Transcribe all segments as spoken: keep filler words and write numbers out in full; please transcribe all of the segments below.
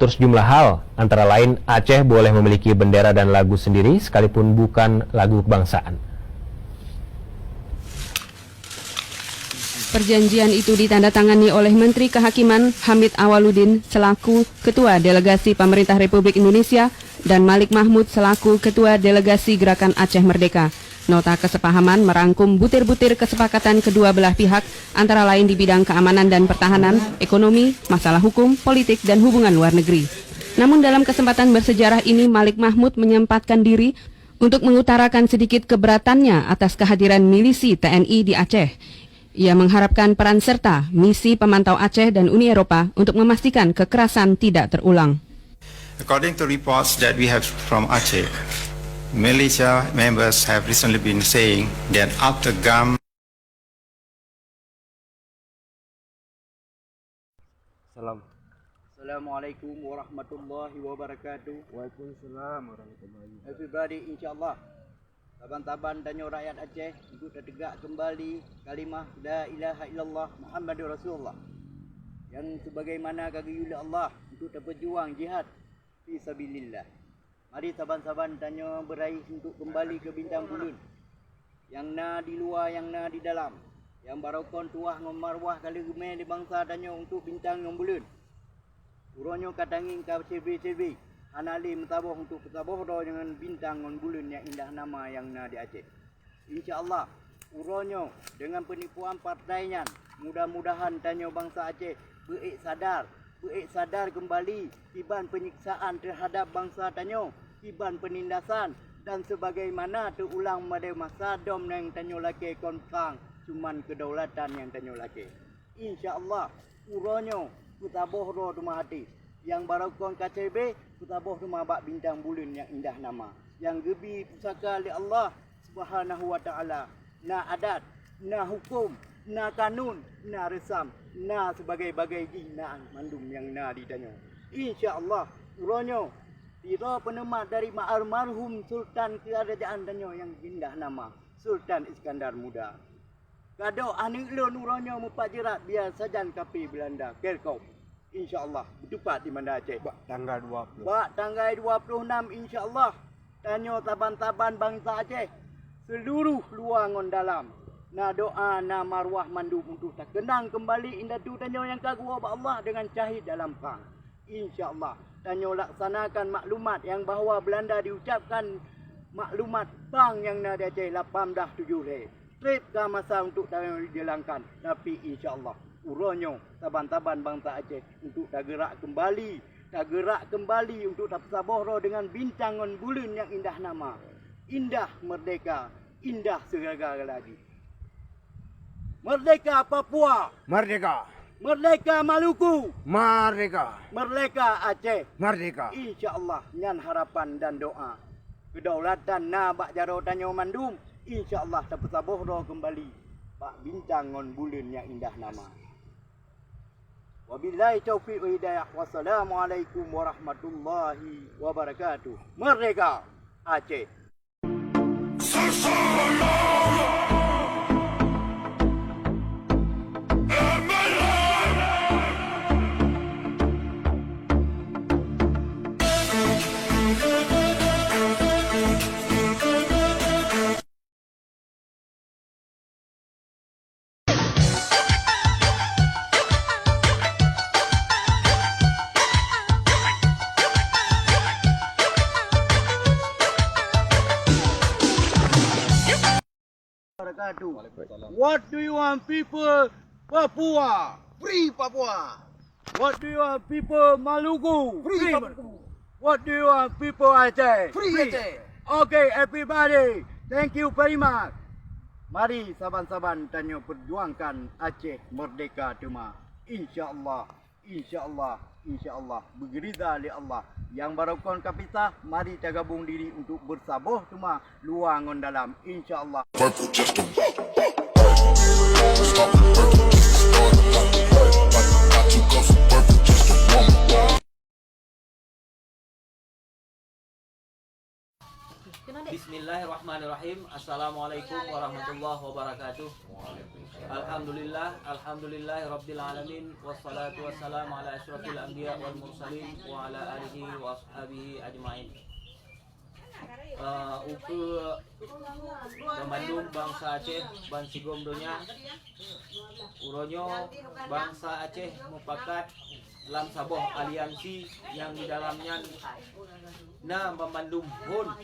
Terus jumlah hal, antara lain Aceh boleh memiliki bendera dan lagu sendiri sekalipun bukan lagu kebangsaan. Perjanjian itu ditandatangani oleh Menteri Kehakiman Hamid Awaludin selaku Ketua Delegasi Pemerintah Republik Indonesia dan Malik Mahmud selaku Ketua Delegasi Gerakan Aceh Merdeka. Nota kesepahaman merangkum butir-butir kesepakatan kedua belah pihak, antara lain di bidang keamanan dan pertahanan, ekonomi, masalah hukum, politik, dan hubungan luar negeri. Namun dalam kesempatan bersejarah ini, Malik Mahmud menyempatkan diri untuk mengutarakan sedikit keberatannya atas kehadiran milisi T N I di Aceh. Ia mengharapkan peran serta misi pemantau Aceh dan Uni Eropa untuk memastikan kekerasan tidak terulang. According to reports that we have from Aceh, militia members have recently been saying that after GAM Salam. Assalamualaikum warahmatullahi wabarakatuh. Waalaikumsalam warahmatullahi wabarakatuh. Everybody, insyaallah, saban-saban tanyoe rakyat Aceh untuk tateugak kembali kalimah la ilaha illallah Muhammadur Rasulullah, nyang sebagaimana ka geuyue lé Allah untuk tapeujuang jihad fi sabilillah. Mari saban-saban tanyoe beuraih untuk keumbali keu bintang buleuen, nyang na di luwa, nyang na di dalam, nyang barokon tuwah ngon marwah ka lheueh geumé lé bansa tanyoe untuk bintang ngon buleuen. Uroe nyoe ka tangieng ka siribée-siribée, hana lé meusaboh untuk peusaboh droe ngon bintang ngon buleuen nyang indah nama nyang na di Aceh. Insya Allah, uroe nyoe, deungon peunipuan partai nyan, mudah-mudahan tanyoe bansa Aceh beuék sadar, beuék sadar keumbali kiban peunyiksaan teuhadab bansa tanyoe, kiban peunindasan, dan sebagaimana teuulang pada masa dom nyang tanyoe lakée kon prang, cuman kedaulatan nyang tanyoe lakée. Insya Allah, uroe nyoe peusaboh droe teuma até. Nyang barokon ka siribée peusaboh teuma bak bintang buleuen nyang indah nama, nyang geubi pusaka lé Allah Subhanahu wa Ta'ala. Na adat, na huköm, na kanun, na reusam, na sibagai-bagai jih na mandum nyang na di tanyoe. Insya Allah, uroe nyoe, sidroe peuneumat dari ma-, almarhum Sultan keurajeuen tanyoe nyang indah nama, Sultan Iskandar Muda. Gadôh aneuk lôn uroe nyoe meupat jeurat biasa sajan kaphé Beulanda, Kerkop. Insya Allah, beutupat di Banda Aceh. Bak tanggai dua ploh. Bak tanggai dua ploh nam, insya Allah, tanyoe saban-saban bansa Aceh, seuluruh luwa ngon dalam, na doa, na marwah mandum untuk takeunang keumbali indatu tanyoe nyang ka geuwoe bak Allah deungon syahid dalam prang. Insya Allah, tanyoe laksanakan maklumat nyang bahwa Beulanda diucapkan maklumat prang nyang na di Aceh lapan blah tujoh lhée. Treb ka masa untuk tanyoe jalankan, tapi insya Allah, uroe nyoe saban-saban bansa Aceh untuk tageurak keumbali, tageurak keumbali untuk tapeusaboh droe deungon bintang ngon buleuen nyang indah nama. Indah merdeka, indah segala-gala jih. Merdeka Papua! Merdeka! Merdeka Maluku! Merdeka! Merdeka Aceh! Merdeka! Insya Allah, nyan harapan dan doa. Kedaulatan na bak jaroe tanyoe mandum, insya Allah tapeusaboh droe keumbali bak bintang ngon buleuen nyang indah nama. Wabillahi taufiq wal hidayah. Wassalamualaikum warahmatullahi wabarakatuh. Merdeka Aceh! Wabarakatuh. What do you want, people Papua? Free Papua. What do you want, people Maluku? Free Maluku. What do you want, people Aceh? Free Aceh. Okay, everybody, thank you very much. Mari saban-saban tanyoe perjuangkan Aceh merdeka teuma. Insya Allah, insya Allah, insya Allah, beugeurida lé Allah. Nyang barokon ka pisah, mari tagabong diri untuk beusaboh teuma luwa ngon dalam, insya Allah. Purple just a stop. Purple just a start. Like, I took off purple just a warm up. Bismillahirrahmanirrahim. Assalamualaikum warahmatullahi wabarakatuh. Alhamdulillah, alhamdulillah rabbil alamin, wassalatu wassalamu ala asyrafil anbiya wal mursalin wa ala alihi wa ashabihi ajmain. Eh, ukeue bandum bansa Aceh ban sigom donya, uroe nyoe bansa Aceh mupakat lam saboh aliansi nyang di dalam nyan na banmandum hon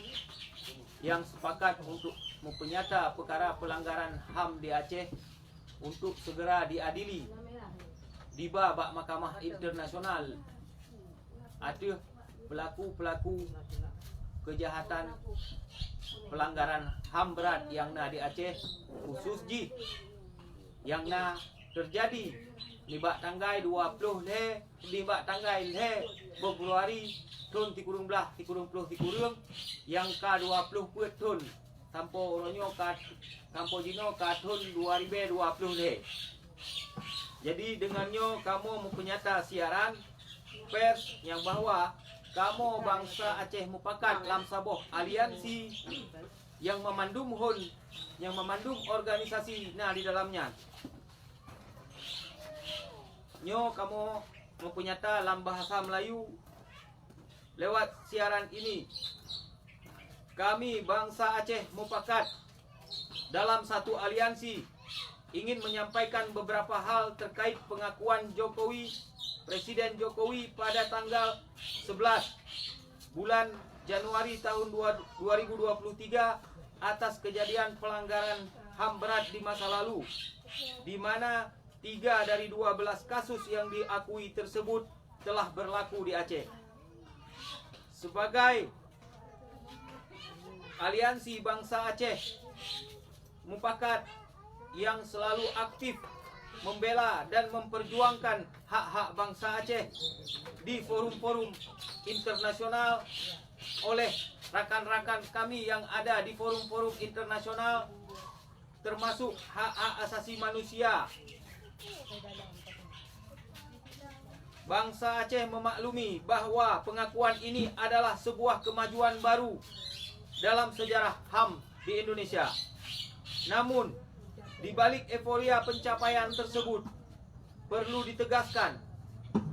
nyang sepakat untuk mupeunyata peukara peulanggaran HAM di Aceh untuk segera diadili diba bak mahkamah internasional ateueh pelaku-pelaku keujahatan peulanggaran HAM brat nyang na di Aceh, khusus jih nyang na teujadi nibak tanggai dua ploh lhèe, nibak tanggai lhèe Februari thon sikureueng blaih sikureueng ploh sikureueng nyang ka dua ploh peuet thon, sampoe uroe nyoe ka, sampoe jinoe ka thon dua ribèe dua ploh lhèe. Jadi, deungon nyoe kamoe mupeunyata siaran pers nyang bahwa kamoe bansa Aceh mupakat lam saboh aliansi nyang mamandum hon, nyang mamandum organisasi na di dalam nyan. Nyoe kamoe mupeunyata lam bahasa Melayu lewat siaran ini. Kami bansa Aceh mupakat dalam satu aliansi ingin menyampaikan beberapa hal terkait pengakuan Jokowi, Presiden Jokowi pada tanggal sebelas bulan Januari tahun dua, dua ribu dua puluh tiga atas kejadian pelanggaran HAM berat di masa lalu, di mana tiga dari dua belas kasus yang diakui tersebut telah berlaku di Aceh. Sebagai aliansi bansa Aceh mupakat yang selalu aktif membela dan memperjuangkan hak-hak bansa Aceh di forum-forum internasional oleh rakan-rakan kami yang ada di forum-forum internasional, termasuk hak-hak asasi manusia. Bansa Aceh memaklumi bahwa pengakuan ini adalah sebuah kemajuan baru dalam sejarah HAM di Indonesia. Namun, di balik euforia pencapaian tersebut, perlu ditegaskan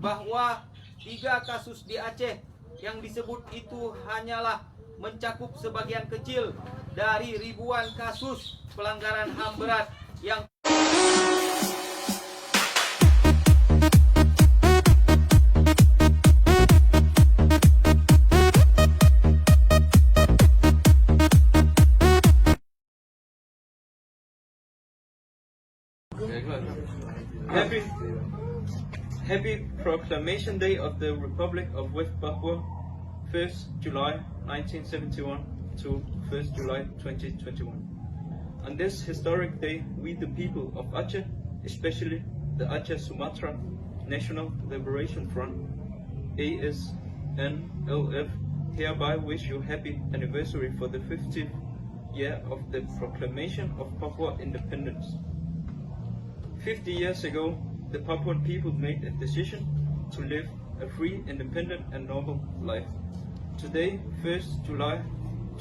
bahwa tiga kasus di Aceh yang disebut itu hanyalah mencakup sebagian kecil dari ribuan kasus pelanggaran HAM berat yang Happy, happy Proclamation Day of the Republic of West Papua, first July nineteen seventy-one to first July twenty twenty-one. On this historic day, we, the people of Aceh, especially the Aceh Sumatra National Liberation Front, A S N L F, hereby wish you happy anniversary for the fiftieth year of the proclamation of Papua independence. Fifty years ago, the Papuan people made a decision to live a free, independent, and normal life. Today, first July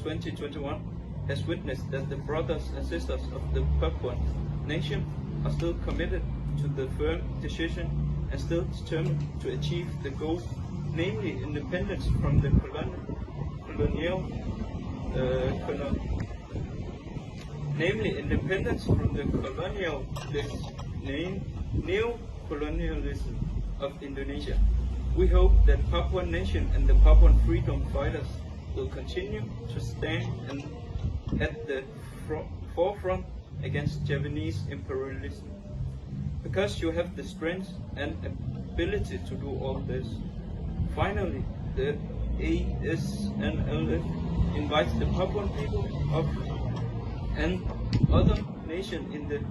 twenty twenty-one, has witnessed that the brothers and sisters of the Papuan nation are still committed to the firm decision and still determined to achieve the goal, namely independence from the colon-, colonial, uh, colon-, namely independence from the colonial, this name, new colonialism of Indonesia. We hope that Papuan nation and the Papuan freedom fighters will continue to stand and at the fro-, forefront against Japanese imperialism, because you have the strength and ability to do all this. Finally, the A S N L F invites the Papuan people of and other nations in the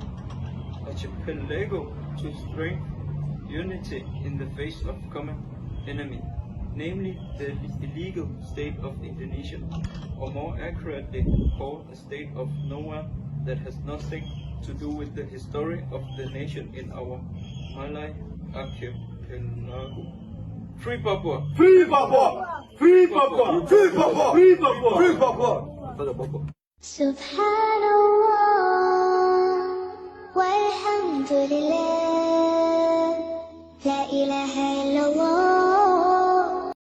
archipelago to strengthen unity in the face of common enemy, namely the illegal state of Indonesia, or more accurately called a state of nowhere that has nothing to do with the history of the nation in our Malay archipelago. Free Papua! Free Papua! Free Papua! Free Papua! Free Papua! Free Papua! Subhanallah, walhamdulillah, la ilaha illallah.